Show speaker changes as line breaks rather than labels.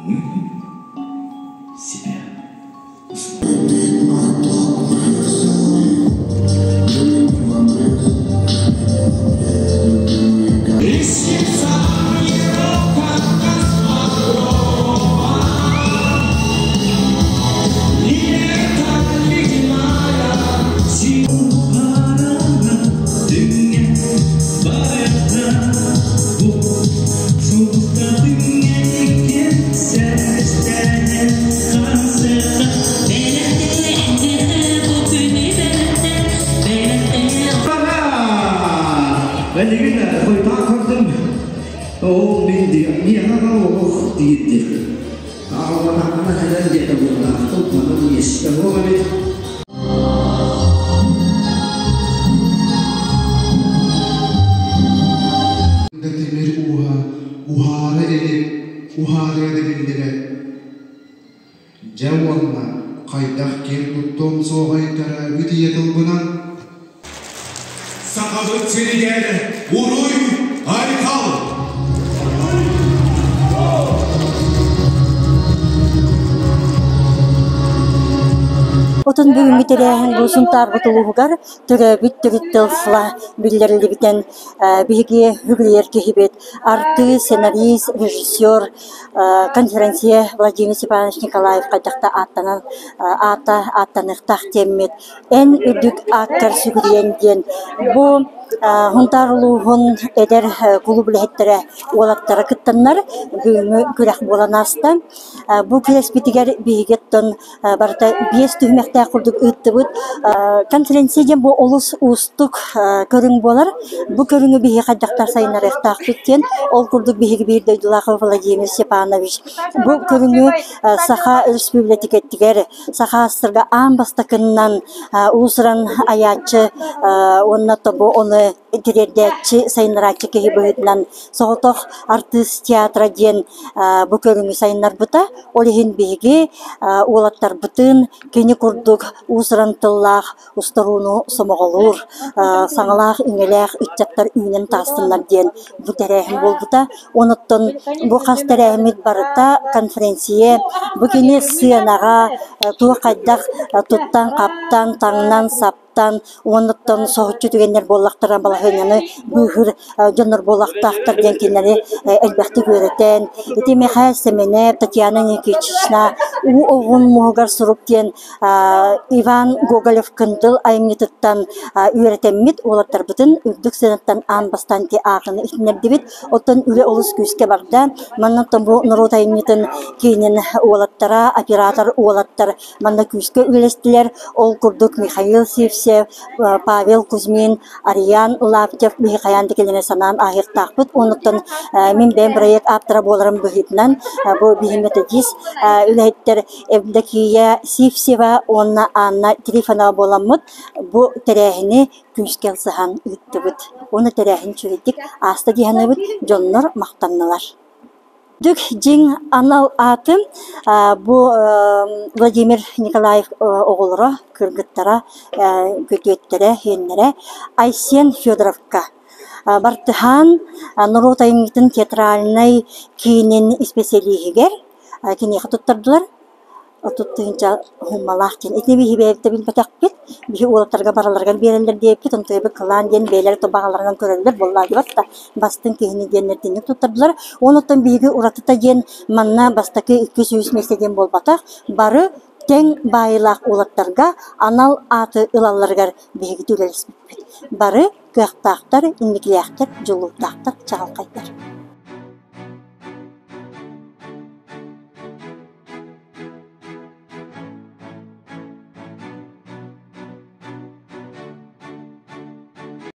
Мы себя
Билигин хойутаан көрдүм, ол мин миэхэ олох диирдик. Аҕалбатаххына кэлэн диэтэ буоллаахпын, онон миэстэ суох эбит.
Тимир ууһа уһаара илик, уһаарыа да биллибэт. Дьэ уонна хайдах киэн туттуом суоҕай төрөөбүт ийэ тылбынан?
Сахабыт сиригэр уруй айхал!
Отон бүгүҥҥү тэрээһин бу Сунтаарбыт улууһугар төрөөбүт төрүт тыл сыла биллэриллибитин биһиги үгүлүйэр киһибит артыыс, сценарист, режиссер, конференция Владимир Степанович Николаев хайдах да ааттанан аата ааттаныахтаах диэммит эн үрдүк ааккар сүгүрүйэн диэн бу Сунтаар улууһун эдэр кулууп үлэһиттэрэ уолаттара кыттаннар бүгүҥҥү күрэх буолан ааста. Бу күрэспитигэр биһиги оттон барыта биэс түһүмэхтээх курдук ыыттыбыт. Конференция диэн бу олус уустук көрүҥ буолар. Бу көрүҥү биһиги хайдахтар сайыннарыахтаахпыт диэн ол курдук биһиги биир дойдулаах Владимир Степанович бу көрүҥү Саха Өрөспүүбүлүкэтигэр Саха АССРга аан бастакыннан уус-уран айааччы уонна тобу ону тириэрдээччи, сайыннарааччы киһи быһыытынан соҕотох артыыс театра диэн бу көрүҥү сайыннарбыта. Ол иһин биһиги уолаттарбытын кини курдук уус-уран тыллаах устарууну сомоҕолуур, саҥалаах-иҥэлээх ыччаттар үүнэн таҕыстыннар диэн бу тэрээһин буолбута. Онуттан бу хас тэрээһиммит барыта конференция бу кини сыанаҕа туох хайдах туттан-хаптан, таҥнан-саптан уонуттан соһуччу түгэннэр буоллахтара балаһыанньаны быыһыыр дьоннор буолуохтаахтар диэн кинилэри элбэхтик үөрэтэн ити Михаил Семенов, Татьяна Никитична уу оҕун муоһугар сурук диэн Иван Гоголев-Кындыл айымньытыттан үөрэтэммит уолаттарбытын үрдүк сыанаттан аан бастаан ити аакыны иһитиннэрдибит. Оттон үлэ олус күүскэ барда. Манна оттон бу норуот айымньытын киинин уолаттара, оператор уолаттар манна күүскэ үлэлэстилэр. Ол курдук Михаил Сивцев, Павел Кузьмин, Ариан Лаптев биһи хайаан да кэлэнэ санаан ааһыахтаахпыт. Онуттан мин бэйэм проект ааптара буоларым быһыытынан бу биһи методист үлэһиттэр Евдокия Сивцева уонна Анна Трифонова буоламмыт бу тэрээһини күүскэ ылсыһан ыыттыбыт. Уонна тэрээһин үчүгэйдик ааста дии саныыбыт, дьоннор махтаннылар. Дүк дьиҥ анал аатын бу Владимир Николаев оҕолоро, кыргыттара, күтүөттэрэ, сиэннэрэ Айсен Федоровка Бартыһаан норуот айымньытын театральнай киинин исписэлииһигэр киниэхэ туттардылар. 30 тыһыынча уһуммалаах диэн. Итини биһи бэйэбит билбэтэхпит. Биһи уолаттарга барыларыгар биэрэллэр диэбиппит. Онтуйабыт кылаан диэн бэйэлэрэ баҕаларынан көрөллөр буоллаатыбат да бастыҥ киһини диэннэр итинник туттардылар. Онуттан биһиги уратыта диэн манна бастакы 200 миэстэ диэн буолбатах. Бары тэҥ баайыылаах уолаттарга анал ааты ылалларыгар биһиги үлэлэспиппит. Бары кыахтаахтар, инникилээхтэр, дьулуурдаахтар, чаҕылхайдар.